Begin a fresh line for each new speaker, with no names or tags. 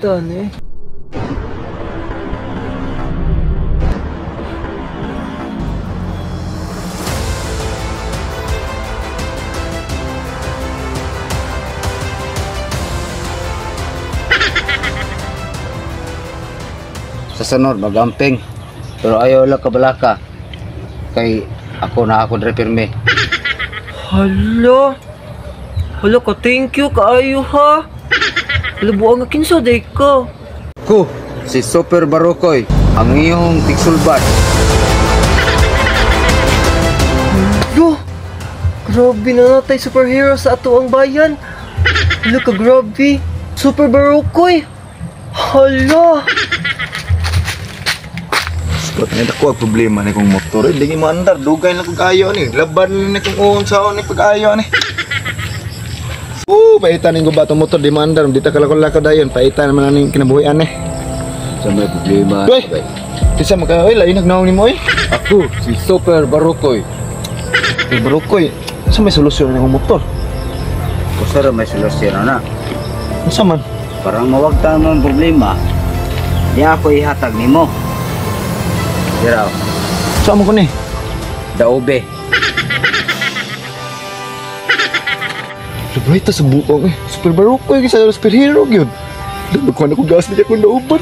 Gani.
Sa sunod magamping. Pero ayaw lang kabalaka. Kay ako na ako dre pirmi.
Hala. Hala ka, thank you kaayo ha. Hala, buang nga kinsa day ka.
Ko si Super Barokoy, ang iyong tigsulbat.
Yo! Grabe na natay superhero sa ato ang bayan. Hala ka, grabe. Super Barokoy. Hala.
Scott, nga dako ang problema ni kong motor. Eh, Hindi mo andar, dugay na kong kayo ni. Laban ni kong uong saon ni pag-ayo ni. Paitan ning gubat ang motor di mo andar, di ta kalakol-lakad dayon, paitan naman aning kinabuhian ni.
Sa may problema.
Uy! Kinsa man ka, oy, lain nagnaong nimo oy.
Ako si Super Barokoy.
Kay Barukoy, sa may solusyon ni kong motor?
Usa ra may solusyon na.
Unsa man?
Parang mawagtan mo ang problema. Di ako ihatag nimo. Diraw,
Sa mo ko ni?
daobe.
Labay ta sa buong eh. Super Barukoy kaysa superhero gyud. Daghan ko gas niya kung nauban.